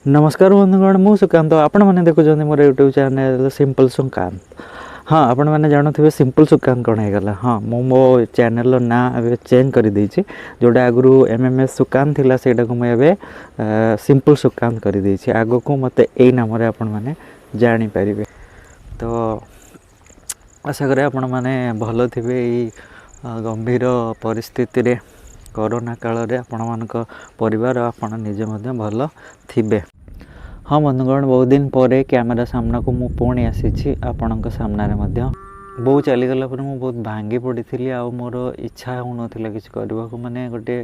ନମସ୍କାର ବନ୍ଧୁଗଣ, ମୁଁ ସୁକାନ୍ତ। ଆପଣମାନେ ଦେଖୁଛନ୍ତି ମୋର ୟୁଟ୍ୟୁବ୍ ଚ୍ୟାନେଲ୍ ସିମ୍ପଲ୍ ସୁକାନ୍ତ। ହଁ, ଆପଣମାନେ ଜାଣୁଥିବେ ସିମ୍ପଲ୍ ସୁକାନ୍ତ କ'ଣ ହେଇଗଲା। ହଁ, ମୁଁ ମୋ ଚ୍ୟାନେଲ୍ର ନାଁ ଏବେ ଚେଞ୍ଜ କରିଦେଇଛି। ଯେଉଁଟା ଆଗରୁ ଏମ୍ ଏମ୍ ଏସ୍ ସୁକାନ୍ତ ଥିଲା, ସେଇଟାକୁ ମୁଁ ଏବେ ସିମ୍ପଲ୍ ସୁକାନ୍ତ କରିଦେଇଛି। ଆଗକୁ ମୋତେ ଏଇ ନାମରେ ଆପଣମାନେ ଜାଣିପାରିବେ। ତ ଆଶା କରେ ଆପଣମାନେ ଭଲ ଥିବେ। ଏଇ ଗମ୍ଭୀର ପରିସ୍ଥିତିରେ, କରୋନା କାଳରେ ଆପଣମାନଙ୍କ ପରିବାର, ଆପଣ ନିଜେ ମଧ୍ୟ ଭଲ ଥିବେ। ହଁ ବନ୍ଧୁଗଣ, ବହୁତ ଦିନ ପରେ କ୍ୟାମେରା ସାମ୍ନାକୁ ମୁଁ ପୁଣି ଆସିଛି ଆପଣଙ୍କ ସାମ୍ନାରେ ମଧ୍ୟ। ବୋଉ ଚାଲିଗଲା ପରେ ମୁଁ ବହୁତ ଭାଙ୍ଗି ପଡ଼ିଥିଲି ଆଉ ମୋର ଇଚ୍ଛା ହେଉନଥିଲା କିଛି କରିବାକୁ। ମାନେ ଗୋଟେ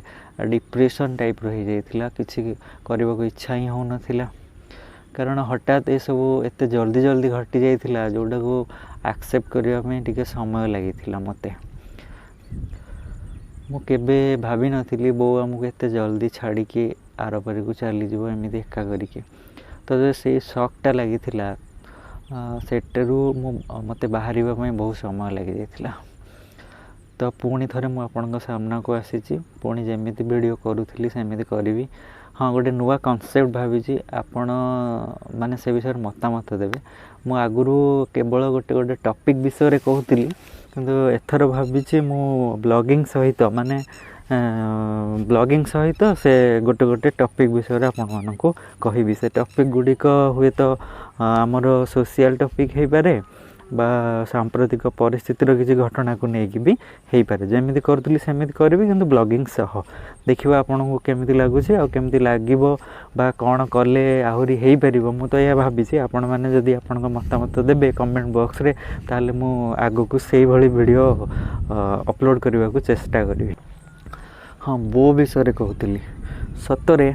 ଡିପ୍ରେସନ୍ ଟାଇପ୍ର ହେଇଯାଇଥିଲା, କିଛି କରିବାକୁ ଇଚ୍ଛା ହିଁ ହେଉନଥିଲା। କାରଣ ହଠାତ୍ ଏସବୁ ଏତେ ଜଲ୍ଦି ଜଲ୍ଦି ଘଟି ଯାଇଥିଲା, ଯେଉଁଟାକୁ ଆକ୍ସେପ୍ଟ କରିବା ପାଇଁ ଟିକେ ସମୟ ଲାଗିଥିଲା ମୋତେ। ମୁଁ କେବେ ଭାବିନଥିଲି ବୋଉ ଆମକୁ ଏତେ ଜଲ୍ଦି ଛାଡ଼ିକି ଆରପାରିକୁ ଚାଲିଯିବ, ଏମିତି ଏକା କରିକି। ତ ସେଇ ସକ୍ଟା ଲାଗିଥିଲା, ସେଟାରୁ ମୁଁ ମୋତେ ବାହାରିବା ପାଇଁ ବହୁତ ସମୟ ଲାଗିଯାଇଥିଲା। ତ ପୁଣି ଥରେ ମୁଁ ଆପଣଙ୍କ ସାମ୍ନାକୁ ଆସିଛି। ପୁଣି ଯେମିତି ଭିଡ଼ିଓ କରୁଥିଲି, ସେମିତି କରିବି। ହଁ, ଗୋଟେ ନୂଆ କନସେପ୍ଟ ଭାବିଛି, ଆପଣ ମାନେ ସେ ବିଷୟରେ ମତାମତ ଦେବେ। ମୁଁ ଆଗରୁ କେବଳ ଗୋଟେ ଗୋଟେ ଟପିକ୍ ବିଷୟରେ କହୁଥିଲି, କିନ୍ତୁ ଏଥର ଭାବିଛି ମୁଁ ବ୍ଲଗିଂ ସହିତ, ମାନେ ବ୍ଲଗିଂ ସହିତ ସେ ଗୋଟେ ଗୋଟେ ଟପିକ୍ ବିଷୟରେ ଆପଣମାନଙ୍କୁ କହିବି। ସେ ଟପିକ୍ ଗୁଡ଼ିକ ହୁଏତ ଆମର ସୋସିଆଲ୍ ଟପିକ୍ ହେଇପାରେ ବା ସାମ୍ପ୍ରତିକ ପରିସ୍ଥିତିର କିଛି ଘଟଣାକୁ ନେଇକି ବି ହେଇପାରେ। ଯେମିତି କରୁଥିଲି ସେମିତି କରିବି, କିନ୍ତୁ ବ୍ଲଗିଂ ସହ। ଦେଖିବା ଆପଣଙ୍କୁ କେମିତି ଲାଗୁଛି ଆଉ କେମିତି ଲାଗିବ ବା କ'ଣ କଲେ ଆହୁରି ହେଇପାରିବ। ମୁଁ ତ ଏହା ଭାବିଛି, ଆପଣମାନେ ଯଦି ଆପଣଙ୍କ ମତାମତ ଦେବେ କମେଣ୍ଟ ବକ୍ସରେ, ତାହେଲେ ମୁଁ ଆଗକୁ ସେଇଭଳି ଭିଡ଼ିଓ ଅପଲୋଡ଼ କରିବାକୁ ଚେଷ୍ଟା କରିବି। ହଁ, ବୋଉ ବିଷୟରେ କହୁଥିଲି। ସତରେ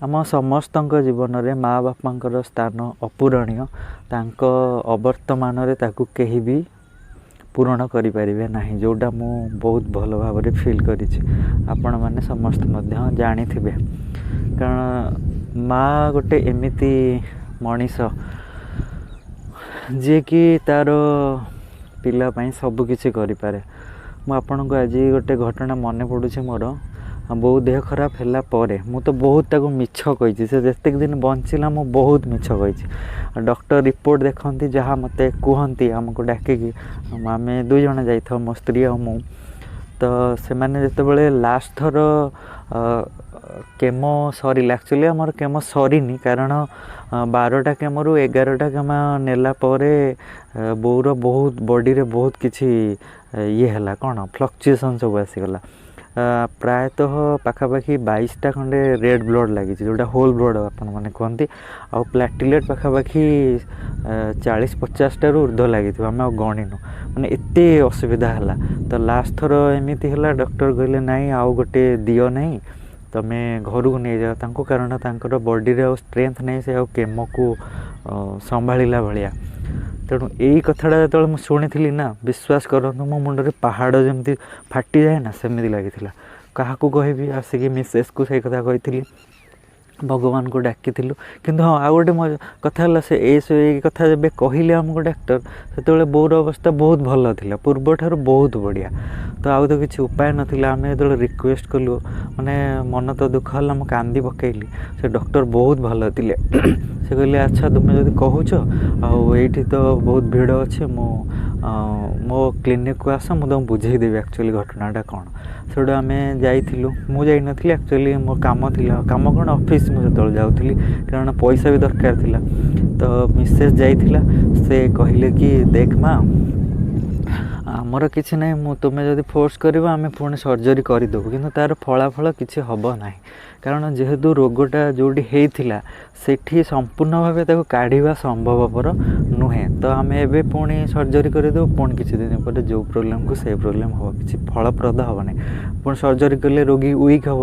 ଆମ ସମସ୍ତଙ୍କ ଜୀବନରେ ମା ବାପାଙ୍କର ସ୍ଥାନ ଅପୂରଣୀୟ। ତାଙ୍କ ଅବର୍ତ୍ତମାନରେ ତାକୁ କେହି ବି ପୂରଣ କରିପାରିବେ ନାହିଁ, ଯେଉଁଟା ମୁଁ ବହୁତ ଭଲ ଭାବରେ ଫିଲ୍ କରିଛି। ଆପଣମାନେ ସମସ୍ତେ ମଧ୍ୟ ଜାଣିଥିବେ। କାରଣ ମା ଗୋଟେ ଏମିତି ମଣିଷ, ଯିଏକି ତା'ର ପିଲା ପାଇଁ ସବୁକିଛି କରିପାରେ। ମୁଁ ଆପଣଙ୍କୁ ଆଜି ଗୋଟେ ଘଟଣା ମନେ ପଡ଼ୁଛି ମୋର। ବୋଉ ଦେହ ଖରାପ ହେଲା ପରେ ମୁଁ ତ ବହୁତ ତାକୁ ମିଛ କହିଛି। ସେ ଯେତିକି ଦିନ ବଞ୍ଚିଲା, ମୁଁ ବହୁତ ମିଛ କହିଛି। ଡକ୍ଟର ରିପୋର୍ଟ ଦେଖନ୍ତି, ଯାହା ମୋତେ କୁହନ୍ତି, ଆମକୁ ଡାକିକି, ଆମେ ଦୁଇ ଜଣ ଯାଇଥାଉ, ମୋ ସ୍ତ୍ରୀ ଆଉ ମୁଁ। ତ ସେମାନେ ଯେତେବେଳେ ଲାଷ୍ଟ ଥର କେମୋ ସରିଲା, ଆକ୍ଚୁଆଲି ଆମର କେମୋ ସରିନି, କାରଣ 12ଟା କେମୋରୁ 11ଟା କେମୋ ନେଲା ପରେ ବୋଉର ବହୁତ ବଡ଼ିରେ ବହୁତ କିଛି ଇଏ ହେଲା, କ'ଣ ଫ୍ଲକ୍ଚୁଏସନ୍ ସବୁ ଆସିଗଲା। ପ୍ରାୟତଃ ପାଖାପାଖି 22ଟା ଖଣ୍ଡେ ରେଡ଼୍ ବ୍ଲଡ଼୍ ଲାଗିଛି, ଯେଉଁଟା ହୋଲ୍ ବ୍ଲଡ଼୍ ଆପଣମାନେ କୁହନ୍ତି। ଆଉ ପ୍ଲାଟିଲେଟ୍ ପାଖାପାଖି 40-50ଟାରୁ ଉର୍ଦ୍ଧ୍ୱ ଲାଗିଥିବ, ଆମେ ଆଉ ଗଣିନୁ। ମାନେ ଏତେ ଅସୁବିଧା ହେଲା। ତ ଲାଷ୍ଟ ଥର ଏମିତି ହେଲା, ଡକ୍ଟର କହିଲେ, "ନାଇଁ, ଆଉ ଗୋଟେ ଦିଅ ନାହିଁ, ତମେ ଘରକୁ ନେଇଯାଅ ତାଙ୍କୁ।" କାରଣ ତାଙ୍କର ବଡ଼ିରେ ଆଉ ଷ୍ଟ୍ରେନ୍ଥ ନାହିଁ, ସେ ଆଉ କେମୋକୁ ସମ୍ଭାଳିଲା ଭଳିଆ। ତେଣୁ ଏଇ କଥାଟା ଯେତେବେଳେ ମୁଁ ଶୁଣିଥିଲି ନା, ବିଶ୍ୱାସ କରନ୍ତୁ, ମୋ ମୁଣ୍ଡରେ ପାହାଡ଼ ଯେମିତି ଫାଟିଯାଏ ନା, ସେମିତି ଲାଗିଥିଲା। କାହାକୁ କହିବି? ଆସିକି ମିସେସ୍କୁ ସେଇ କଥା କହିଥିଲି, ଭଗବାନଙ୍କୁ ଡାକିଥିଲୁ। କିନ୍ତୁ ହଁ, ଆଉ ଗୋଟେ କଥା ହେଲା, ସେ ଏଇ କଥା ଯେବେ କହିଲେ ଆମକୁ ଡାକ୍ତର, ସେତେବେଳେ ବୋଉର ଅବସ୍ଥା ବହୁତ ଭଲ ଥିଲା, ପୂର୍ବଠାରୁ ବହୁତ ବଢ଼ିଆ। ତ ଆଉ ତ କିଛି ଉପାୟ ନଥିଲା। ଆମେ ଯେତେବେଳେ ରିକ୍ୱେଷ୍ଟ କଲୁ, ମାନେ ମନ ତ ଦୁଃଖ ହେଲା, ମୁଁ କାନ୍ଦି ପକେଇଲି। ସେ ଡକ୍ଟର ବହୁତ ଭଲ ଥିଲେ। ସେ କହିଲେ, "ଆଚ୍ଛା, ତୁମେ ଯଦି କହୁଛ, ଆଉ ଏଇଠି ତ ବହୁତ ଭିଡ଼ ଅଛି, ମୁଁ ମୋ କ୍ଲିନିକକୁ ଆସ, ମୁଁ ତୁମକୁ ବୁଝେଇଦେବି ଆକ୍ଚୁଆଲି ଘଟଣାଟା କ'ଣ।" ସେଇଠୁ ଆମେ ଯାଇଥିଲୁ। ମୁଁ ଯାଇନଥିଲି, ଆକ୍ଚୁଆଲି ମୋ କାମ ଥିଲା। କାମ କ'ଣ, ଅଫିସ୍ ମୁଁ ସେତେବେଳେ ଯାଉଥିଲି, କାରଣ ପଇସା ବି ଦରକାର ଥିଲା। ତ ମିସେସ୍ ଯାଇଥିଲା। ସେ କହିଲେ କି, "ଦେଖ ମା, ଆମର କିଛି ନାହିଁ। ମୁଁ ତୁମେ ଯଦି ଫୋର୍ସ କରିବ, ଆମେ ପୁଣି ସର୍ଜରୀ କରିଦେବୁ, କିନ୍ତୁ ତା'ର ଫଳାଫଳ କିଛି ହେବ ନାହିଁ। କାରଣ ଯେହେତୁ ରୋଗଟା ଯେଉଁଠି ହେଇଥିଲା, ସେଠି ସମ୍ପୂର୍ଣ୍ଣ ଭାବେ ତାକୁ କାଢ଼ିବା ସମ୍ଭବପର ନୁହେଁ। ତ ଆମେ ଏବେ ପୁଣି ସର୍ଜରୀ କରିଦେବୁ, ପୁଣି କିଛି ଦିନ ପରେ ଯେଉଁ ପ୍ରୋବ୍ଲେମକୁ ସେଇ ପ୍ରୋବ୍ଲେମ୍ ହେବ, କିଛି ଫଳପ୍ରଦ ହେବ ନାହିଁ। ପୁଣି ସର୍ଜରୀ କଲେ ରୋଗୀ ୱିକ୍ ହେବ,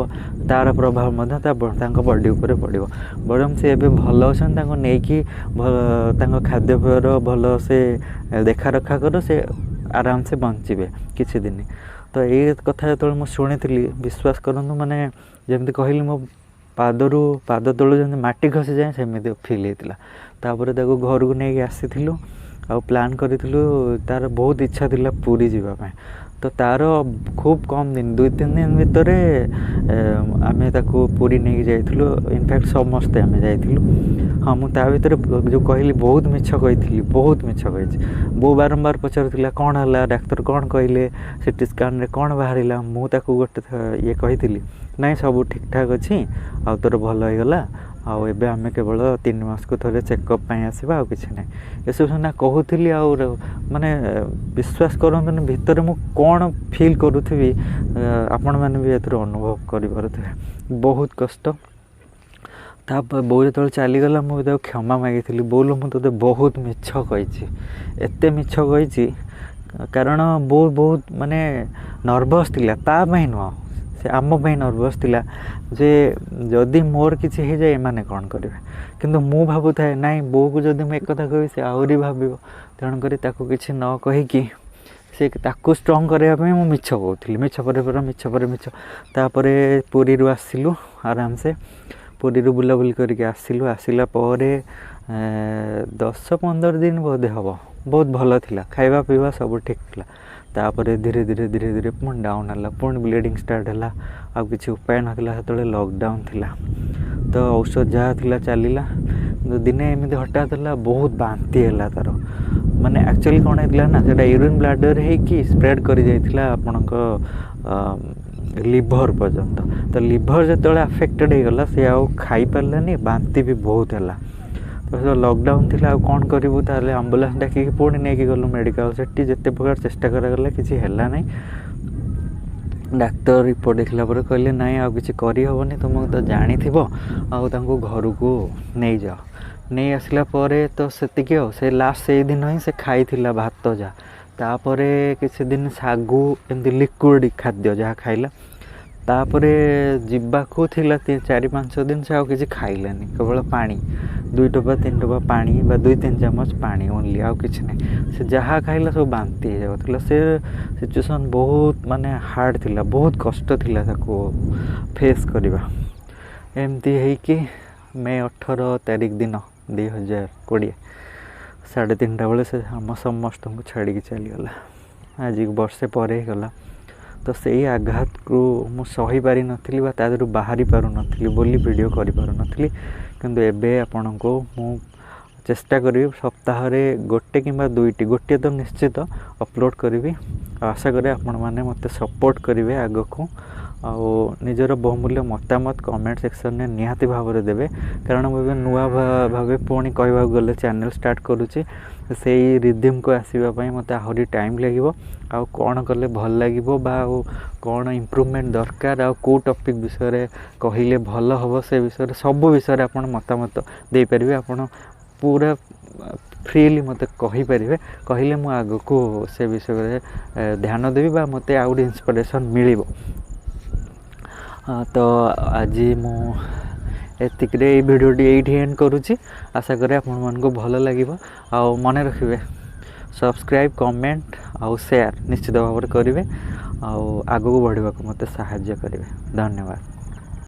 ତା'ର ପ୍ରଭାବ ମଧ୍ୟ ତାଙ୍କ ବଡ଼ି ଉପରେ ପଡ଼ିବ। ବରଂ ସେ ଏବେ ଭଲ ଅଛନ୍ତି, ତାଙ୍କୁ ନେଇକି ତାଙ୍କ ଖାଦ୍ୟପେୟର ଭଲ ସେ ଦେଖାରଖା କର, ସେ ଆରାମସେ ବଞ୍ଚିବେ କିଛି ଦିନ।" ତ ଏଇ କଥା ଯେତେବେଳେ ମୁଁ ଶୁଣିଥିଲି, ବିଶ୍ୱାସ କରନ୍ତୁ, ମାନେ ଯେମିତି କହିଲି, ମୋ ପାଦ ତଳୁ ଯେମିତି ମାଟି ଖସିଯାଏ, ସେମିତି ଫିଲ୍ ହେଇଥିଲା। ତାପରେ ତାକୁ ଘରକୁ ନେଇକି ଆସିଥିଲୁ ଆଉ ପ୍ଲାନ୍ କରିଥିଲୁ, ତା'ର ବହୁତ ଇଚ୍ଛା ଥିଲା ପୁରୀ ଯିବା ପାଇଁ। ତ ତାର ଖୁବ୍ କମ୍ ଦିନ, 2-3 ଦିନ ଭିତରେ ଆମେ ତାକୁ ପୁରୀ ନେଇକି ଯାଇଥିଲୁ। ଇନଫ୍ୟାକ୍ଟ ସମସ୍ତେ ଆମେ ଯାଇଥିଲୁ। ହଁ, ମୁଁ ତା ଭିତରେ ଯେଉଁ କହିଲି, ବହୁତ ମିଛ କହିଥିଲି, ବହୁତ ମିଛ କହିଛି। ବୋଉ ବାରମ୍ବାର ପଚାରୁଥିଲା, କ'ଣ ହେଲା, ଡାକ୍ତର କ'ଣ କହିଲେ, ସିଟି ସ୍କାନରେ କ'ଣ ବାହାରିଲା? ମୁଁ ତାକୁ ଗୋଟେ ଇଏ କହିଥିଲି, ନାଇଁ, ସବୁ ଠିକ୍ଠାକ୍ ଅଛି ଆଉ ତୋର ଭଲ ହେଇଗଲା, ଆଉ ଏବେ ଆମେ କେବଳ 3 ମାସକୁ ଥରେ ଚେକଅପ୍ ପାଇଁ ଆସିବା, ଆଉ କିଛି ନାହିଁ। ଏସବୁ ସିନା କହୁଥିଲି, ଆଉ ମାନେ ବିଶ୍ୱାସ କରନ୍ତୁନି, ଭିତରେ ମୁଁ କ'ଣ ଫିଲ୍ କରୁଥିବି, ଆପଣମାନେ ବି ଏଥିରୁ ଅନୁଭବ କରିପାରୁଥିବେ। ବହୁତ କଷ୍ଟ। ତାପରେ ବୋଉ ଯେତେବେଳେ ଚାଲିଗଲା, ମୁଁ ତାକୁ କ୍ଷମା ମାଗିଥିଲି, ବୋଉଲୋ, ମୁଁ ତୋତେ ବହୁତ ମିଛ କହିଛି, ଏତେ ମିଛ କହିଛି। କାରଣ ବୋଉ ବହୁତ ମାନେ ନର୍ଭସ୍ ଥିଲା, ତା ପାଇଁ ନୁହଁ, ସେ ଆମ ପାଇଁ ନର୍ଭସ୍ ଥିଲା ଯେ ଯଦି ମୋର କିଛି ହେଇଯାଏ, ଏମାନେ କ'ଣ କରିବେ? କିନ୍ତୁ ମୁଁ ଭାବୁଥାଏ, ନାଇଁ, ବୋଉକୁ ଯଦି ମୁଁ ଏକଥା କହିବି, ସେ ଆହୁରି ଭାବିବ। ତେଣୁକରି ତାକୁ କିଛି ନ କହିକି ସେ ତାକୁ ଷ୍ଟ୍ରଙ୍ଗ କରିବା ପାଇଁ ମୁଁ ମିଛ କହୁଥିଲି, ମିଛ ପରେ ପରେ ମିଛ ପରେ ମିଛ। ତାପରେ ପୁରୀରୁ ଆସିଲୁ, ଆରାମସେ ପୁରୀରୁ ବୁଲାବୁଲି କରିକି ଆସିଲୁ। ଆସିଲା ପରେ 10-15 ଦିନ ବୋଧେ ହେବ ବହୁତ ଭଲ ଥିଲା, ଖାଇବା ପିଇବା ସବୁ ଠିକ୍ ଥିଲା। ତାପରେ ଧୀରେ ଧୀରେ ଧୀରେ ଧୀରେ ପୁଣି ଡାଉନ୍ ହେଲା, ପୁଣି ବ୍ଲିଡ଼ିଂ ଷ୍ଟାର୍ଟ ହେଲା। ଆଉ କିଛି ଉପାୟ ନଥିଲା, ସେତେବେଳେ ଲକଡାଉନ୍ ଥିଲା, ତ ଔଷଧ ଯାହା ଥିଲା ଚାଲିଲା। କିନ୍ତୁ ଦିନେ ଏମିତି ହଠାତ୍ ହେଲା, ବହୁତ ବାନ୍ତି ହେଲା ତା'ର। ମାନେ ଆକ୍ଚୁଆଲି କ'ଣ ହେଇଥିଲା ନା, ସେଇଟା ୟୁରିନ୍ ବ୍ଲାଡର୍ ହେଇକି ସ୍ପ୍ରେଡ଼୍ କରିଯାଇଥିଲା ଆପଣଙ୍କ ଲିଭର୍ ପର୍ଯ୍ୟନ୍ତ। ତ ଲିଭର୍ ଯେତେବେଳେ ଆଫେକ୍ଟେଡ଼ ହେଇଗଲା, ସେ ଆଉ ଖାଇପାରିଲାନି, ବାନ୍ତି ବି ବହୁତ ହେଲା। ତ ସେ ଲକଡାଉନ୍ ଥିଲା, ଆଉ କ'ଣ କରିବୁ? ତାହେଲେ ଆମ୍ବୁଲାନ୍ସ ଡାକିକି ପୁଣି ନେଇକି ଗଲୁ ମେଡ଼ିକାଲ। ସେଠି ଯେତେ ପ୍ରକାର ଚେଷ୍ଟା କରାଗଲା, କିଛି ହେଲା ନାହିଁ। ଡାକ୍ତର ରିପୋର୍ଟ ଦେଖିଲା ପରେ କହିଲେ, ନାଇଁ, ଆଉ କିଛି କରିହେବନି, ତୁମକୁ ତ ଜାଣିଥିବ, ଆଉ ତାଙ୍କୁ ଘରକୁ ନେଇଯାଅ। ନେଇ ଆସିଲା ପରେ ତ ସେତିକି, ଆଉ ସେ ଲାଷ୍ଟ ସେଇଦିନ ହିଁ ସେ ଖାଇଥିଲା ଭାତ ଯାହା। ତାପରେ କିଛି ଦିନ ଶାଗୁ, ଏମିତି ଲିକ୍ୱିଡ଼ ଖାଦ୍ୟ ଯାହା ଖାଇଲା। ତାପରେ ଯିବାକୁ ଥିଲା 4-5 ଦିନ, ସେ ଆଉ କିଛି ଖାଇଲାନି, କେବଳ ପାଣି, 2 ଟୋପା 3 ଟୋପା ପାଣି ବା 2-3 ଚାମଚ ପାଣି ଓନ୍ଲି, ଆଉ କିଛି ନାହିଁ। ସେ ଯାହା ଖାଇଲା ସବୁ ବାନ୍ତି ହେଇଯାଉଥିଲା। ସେ ସିଚୁଏସନ୍ ବହୁତ ମାନେ ହାର୍ଡ଼ ଥିଲା, ବହୁତ କଷ୍ଟ ଥିଲା ତାକୁ ଫେସ୍ କରିବା। ଏମିତି ହେଇକି ମେ 18 ତାରିଖ ଦିନ 2020 3:30 ବେଳେ ସେ ଆମ ସମସ୍ତଙ୍କୁ ଛାଡ଼ିକି ଚାଲିଗଲା। ଆଜିକୁ ବର୍ଷେ ପରେ ହେଇଗଲା। ତ ସେଇ ଆଘାତକୁ ମୁଁ ସହିପାରିନଥିଲି ବା ତା ଦେହରୁ ବାହାରି ପାରୁନଥିଲି ବୋଲି ଭିଡ଼ିଓ କରିପାରୁନଥିଲି। କିନ୍ତୁ ଏବେ ଆପଣଙ୍କୁ ମୁଁ ଚେଷ୍ଟା କରିବି ସପ୍ତାହରେ ଗୋଟେ କିମ୍ବା ଦୁଇଟି, ଗୋଟିଏ ତ ନିଶ୍ଚିତ ଅପଲୋଡ଼ କରିବି। ଆଉ ଆଶା କରେ ଆପଣମାନେ ମୋତେ ସପୋର୍ଟ କରିବେ ଆଗକୁ, ଆଉ ନିଜର ବହୁମୂଲ୍ୟ ମତାମତ କମେଣ୍ଟ ସେକ୍ସନରେ ନିହାତି ଭାବରେ ଦେବେ। କାରଣ ମୁଁ ଏବେ ନୂଆ ଭାବେ ପୁଣି କହିବାକୁ ଗଲେ ଚ୍ୟାନେଲ୍ ଷ୍ଟାର୍ଟ କରୁଛି। ସେଇ ରିଦିମ୍କୁ ଆସିବା ପାଇଁ ମୋତେ ଆହୁରି ଟାଇମ୍ ଲାଗିବ। ଆଉ କ'ଣ କଲେ ଭଲ ଲାଗିବ ବା ଆଉ କ'ଣ ଇମ୍ପ୍ରୁଭମେଣ୍ଟ ଦରକାର, ଆଉ କେଉଁ ଟପିକ୍ ବିଷୟରେ କହିଲେ ଭଲ ହେବ, ସେ ବିଷୟରେ, ସବୁ ବିଷୟରେ ଆପଣ ମତାମତ ଦେଇପାରିବେ। ଆପଣ ପୁରା ଫ୍ରିଲି ମୋତେ କହିପାରିବେ। କହିଲେ ମୁଁ ଆଗକୁ ସେ ବିଷୟରେ ଧ୍ୟାନ ଦେବି ବା ମୋତେ ଆଉ ଗୋଟେ ଇନ୍ସପିରେସନ୍ ମିଳିବ। ତ ଆଜି ମୁଁ ଏତିକିରେ ଏଇ ଭିଡ଼ିଓଟି ଏଇଠି ଏଣ୍ଡ କରୁଛି। ଆଶା କରେ ଆପଣମାନଙ୍କୁ ଭଲ ଲାଗିବ। ଆଉ ମନେ ରଖିବେ, ସବସ୍କ୍ରାଇବ୍, କମେଣ୍ଟ ଆଉ ସେୟାର ନିଶ୍ଚିତ ଭାବରେ କରିବେ ଆଉ ଆଗକୁ ବଢ଼ିବାକୁ ମୋତେ ସାହାଯ୍ୟ କରିବେ। ଧନ୍ୟବାଦ।